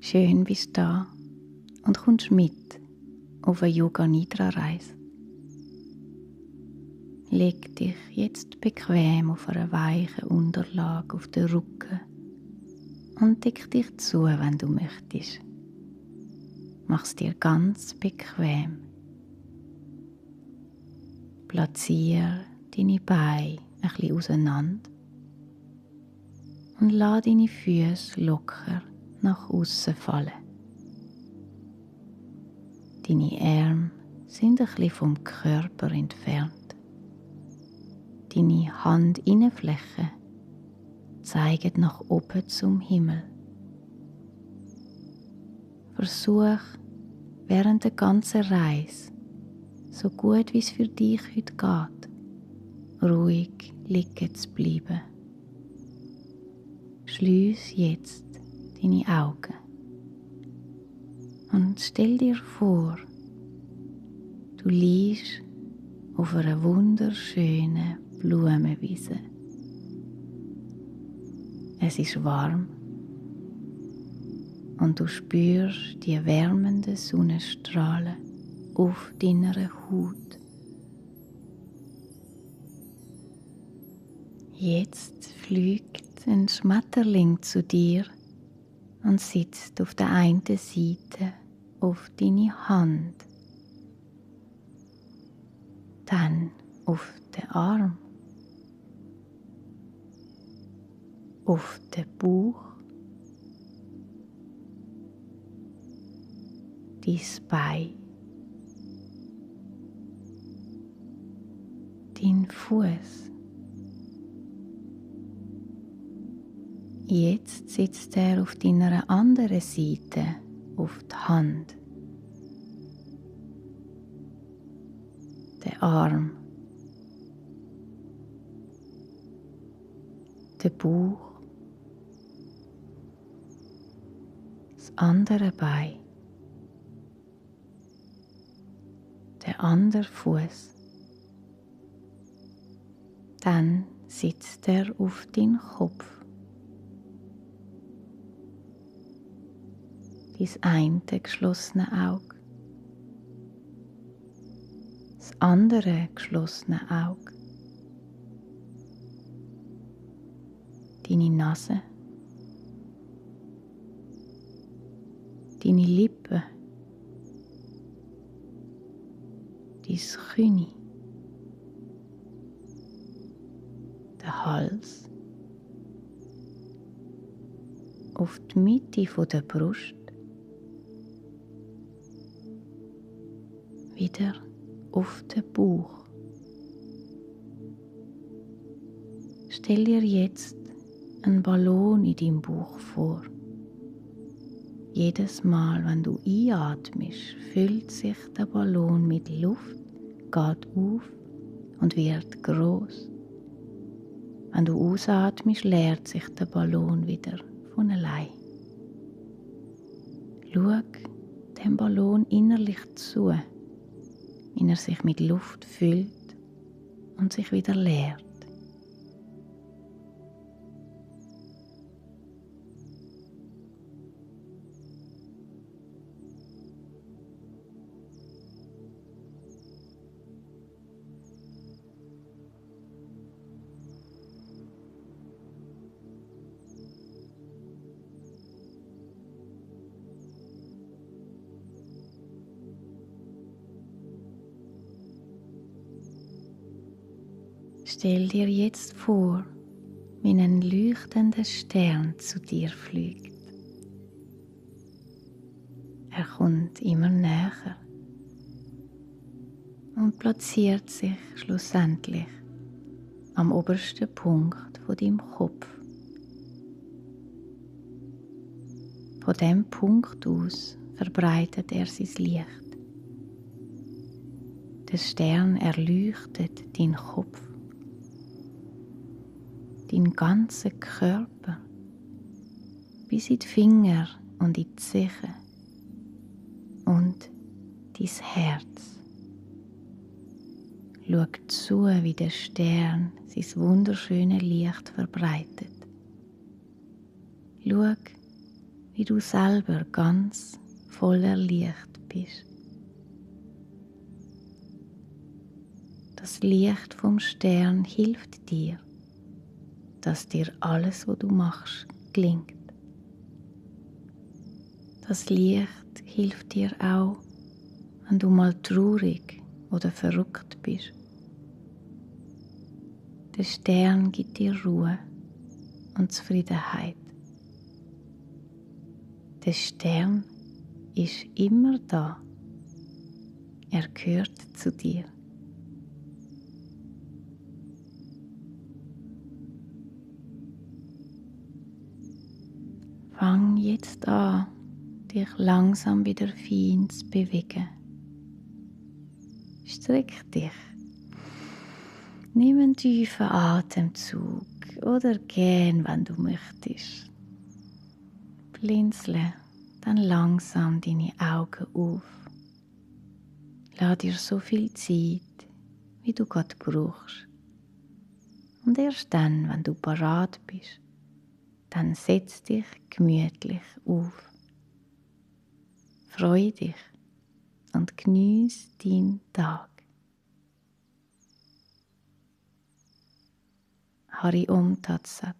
Schön bist du da und kommst mit auf eine Yoga-Nidra-Reise. Leg dich jetzt bequem auf einer weichen Unterlage auf den Rücken und deck dich zu, wenn du möchtest. Mach es dir ganz bequem. Platziere deine Beine ein bisschen auseinander und lass deine Füße locker nach außen fallen. Deine Arme sind ein bisschen vom Körper entfernt. Deine Handinnenflächen zeigen nach oben zum Himmel. Versuch während der ganzen Reise, so gut wie es für dich heute geht, ruhig liegen zu bleiben. Schliess jetzt deine Augen und stell dir vor, du liegst auf einer wunderschönen Blumenwiese. Es ist warm und du spürst die wärmenden Sonnenstrahlen auf deiner Haut. Jetzt fliegt ein Schmetterling zu dir und sitzt auf der einen Seite auf deine Hand, dann auf den Arm, auf den Bauch, dein Bein, dein Fuß. Jetzt sitzt er auf deiner anderen Seite auf die Hand, der Arm, der Bauch, das andere Bein, der andere Fuß. Dann sitzt er auf deinem Kopf. Dein eine geschlossene Auge, das andere geschlossene Auge, deine Nase, deine Lippen, dein Kinn, der Hals, auf die Mitte der Brust, wieder auf den Bauch. Stell dir jetzt einen Ballon in deinem Bauch vor. Jedes Mal, wenn du einatmest, füllt sich der Ballon mit Luft, geht auf und wird groß. Wenn du ausatmest, leert sich der Ballon wieder von allein. Schau dem Ballon innerlich zu, wie er sich mit Luft füllt und sich wieder leert. Stell dir jetzt vor, wie ein leuchtender Stern zu dir fliegt. Er kommt immer näher und platziert sich schlussendlich am obersten Punkt von deinem Kopf. Von diesem Punkt aus verbreitet er sein Licht. Der Stern erleuchtet deinen Kopf, deinen ganzen Körper, bis in die Finger und in die Zehen und dein Herz. Schau zu, wie der Stern sein wunderschönes Licht verbreitet. Schau, wie du selber ganz voller Licht bist. Das Licht vom Stern hilft dir, dass dir alles, was du machst, gelingt. Das Licht hilft dir auch, wenn du mal traurig oder verrückt bist. Der Stern gibt dir Ruhe und Zufriedenheit. Der Stern ist immer da. Er gehört zu dir. Fang jetzt an, dich langsam wieder fein zu bewegen. Streck dich. Nimm einen tiefen Atemzug oder gähn, wenn du möchtest. Blinzle dann langsam deine Augen auf. Lass dir so viel Zeit, wie du gerade brauchst. Und erst dann, wenn du parat bist, dann setz dich gemütlich auf. Freu dich und geniess deinen Tag. Hari Om Tat Sat.